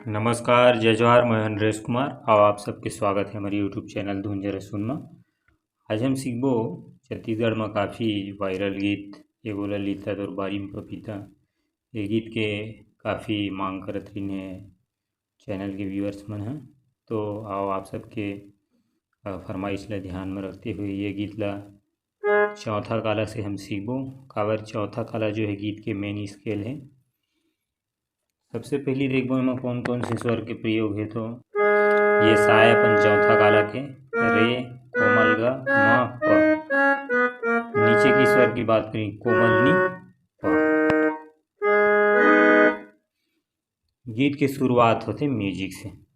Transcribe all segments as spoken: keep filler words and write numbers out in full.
नमस्कार, जय जोहार, मैं हूं नरेश कुमार। अउ आप सबके स्वागत हे हमर YouTube चैनल धुन जरा सुन म। आज हम सीखबो छत्तीसगढ़ म काफी वायरल गीत, "ए बोला लीता तोर बारी म पपीता।" ये गीत के काफी मांग करत रहिन हे चैनल के व्यूअर्स मन ह। तो आओ आप सबके, अ, फरमाइश ला ध्यान म रखते हुए ये गीत ला चौथा काला से हम सीखबो। काबर चौथा काला जो हे गीत के मेन स्केल हे। सबसे पहिली देखबो एमा कोन कोन से स्वर के प्रयोग हे। तो ये सा हे अपन चौथा काला के, रे, कोमल ग, म, प। नीचे के स्वर की बात करी, कोमल नी, प। गीत के शुरुआत होथे म्यूजिक से।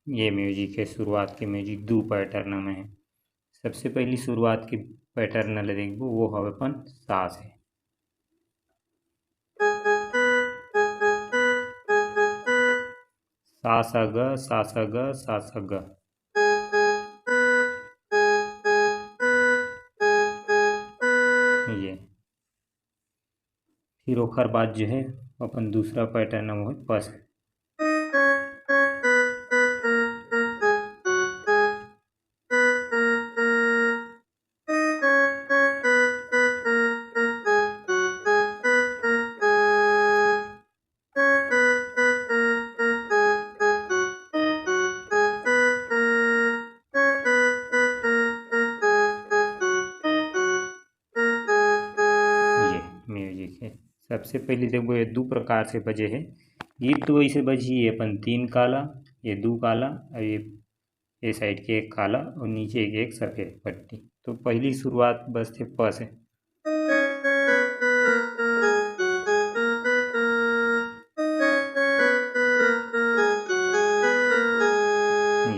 ये म्यूजिक हे, शुरुआत के म्यूजिक दू पैटर्न में हे। सबसे पहिली शुरुआत के पैटर्न ल देखबो, वो हवे अपन सा से। सा सा ग, सा सा ग, सा सा ग। ये। फिर ओखर बाद जो हे अपन दूसरा पैटर्न वो हे प से। ये म्यूजिक हे। सबसे पहिली देखबो, ये दू प्रकार से बजे हे। गीत तो वैसे बजही, ये अपन तीन काला, ये दू काला, अउ ये, ये साइड के एक काला अउ नीचे के एक सफेद पट्टी। तो पहिली शुरुआत बजथे प से।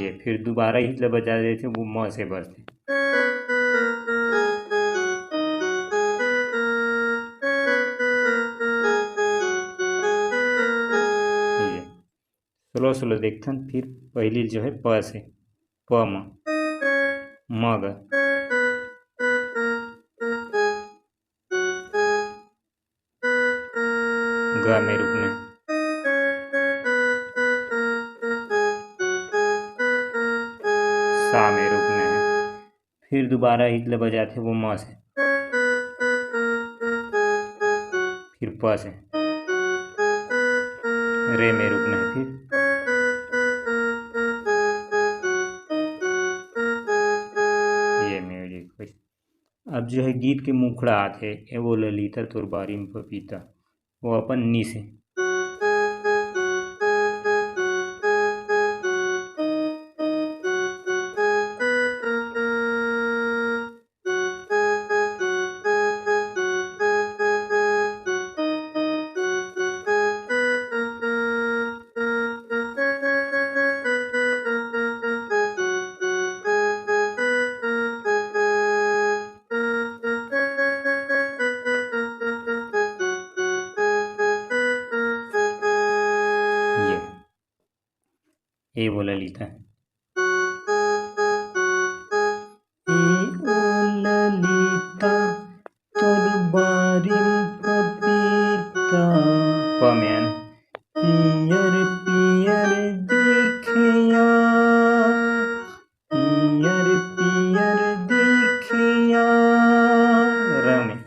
ये फिर दोबारा ही ल बजा देथे, वो म से बजथे। ये स्लो स्लो देखथन, फिर पहिली जो हे प से, प म, म ग, ग में रुकना हे, सा में रुकना हे। फिर दोबारा ही ल बजाथे वो म से, फिर प से, रे में रुकना हे, फिर ये म्यूजिक। अब जो हे गीत के मुखड़ा आथे, ए वो ललिता तोर बारी म पपीता, वो अपन नी से। ये, ए वो ललिता। ए ओ ललिता, तोर बारी म पपीता। प में आन। पियर पियर दिखिया, पियर पियर दिखिया। र में।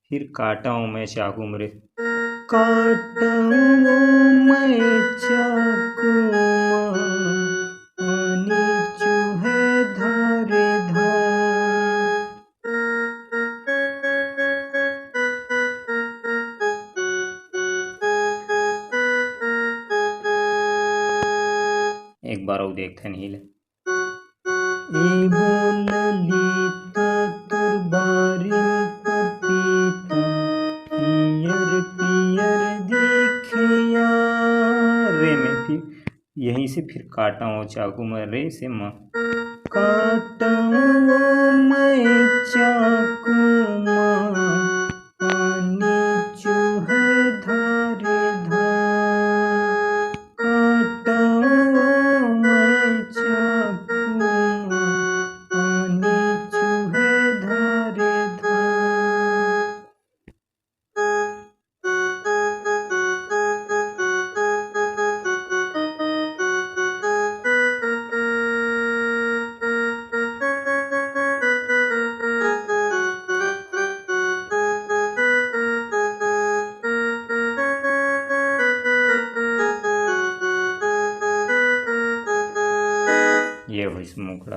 फिर काटव मैं चाकू म रे। काटव मैं चाकू म, पानी चूहे धार धार। एक बार अउ देखथन ही ले। ए वो ललिता, तोर बारी म पपीता, पियर पियर दिखिया। रे में फिर यहीं से फिर काटव चाकू म, रे से म। काटव वो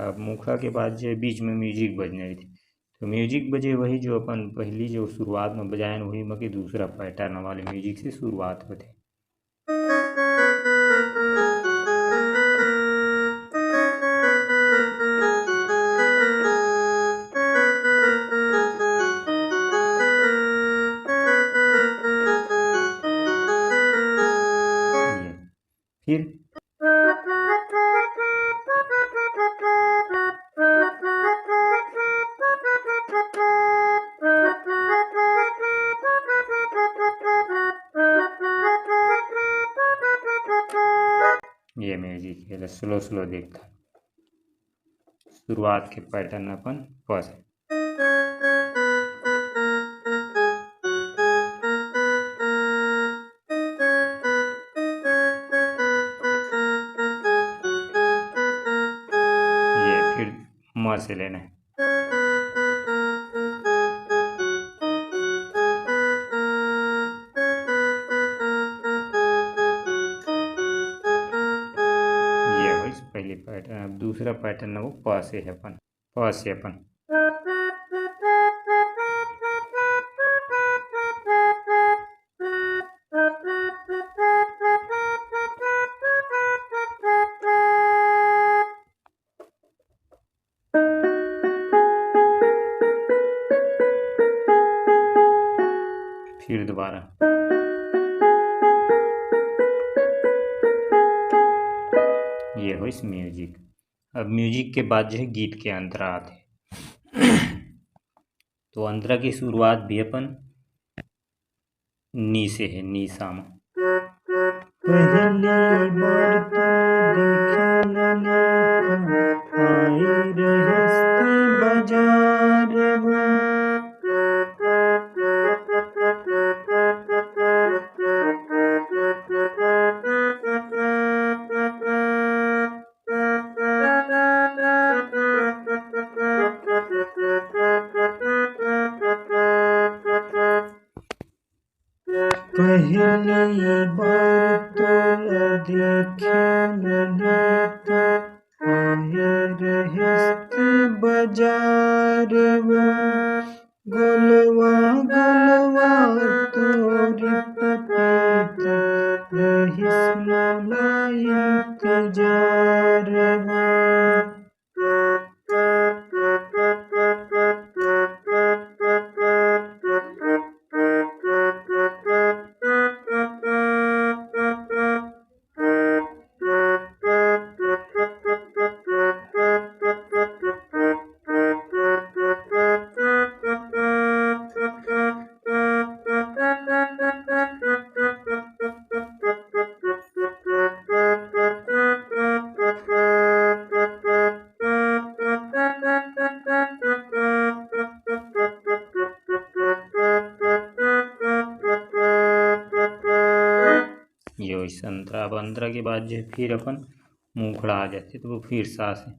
अब मुखड़ा के बाद जो है बीच में music बजने रहिथे, तो music बजे वही जो अपन पहली जो शुरुआत में बजायन, वही में के दूसरा pattern वाले music से शुरुआत होथे। ये। फिर ये music है, slow slow देखता। शुरुआत के pattern अपन प से। ये फिर म से लेना है। ये होइस पहली pattern। अब दूसरा pattern ना वो प से है अपन, प से अपन। फिर दोबारा। ये होइस music। अब music के बाद जो है गीत के अंतरा आथे। तो अंतरा की शुरुआत भी अपन नी से है, नी सा म। पहली बार तो देखे नैना, आए रहिस ते बाजार में। पहली बार तोला देखे नैना, आए रहिस ते बाजार में। गोलवा गोलवा तोर पपीता, रहिस मोला इंतजार में। ये वही संतरा, अब अंतरा के बाद जो है फिर अपन मुखड़ा आ जाथे, तो वो फिर सा से।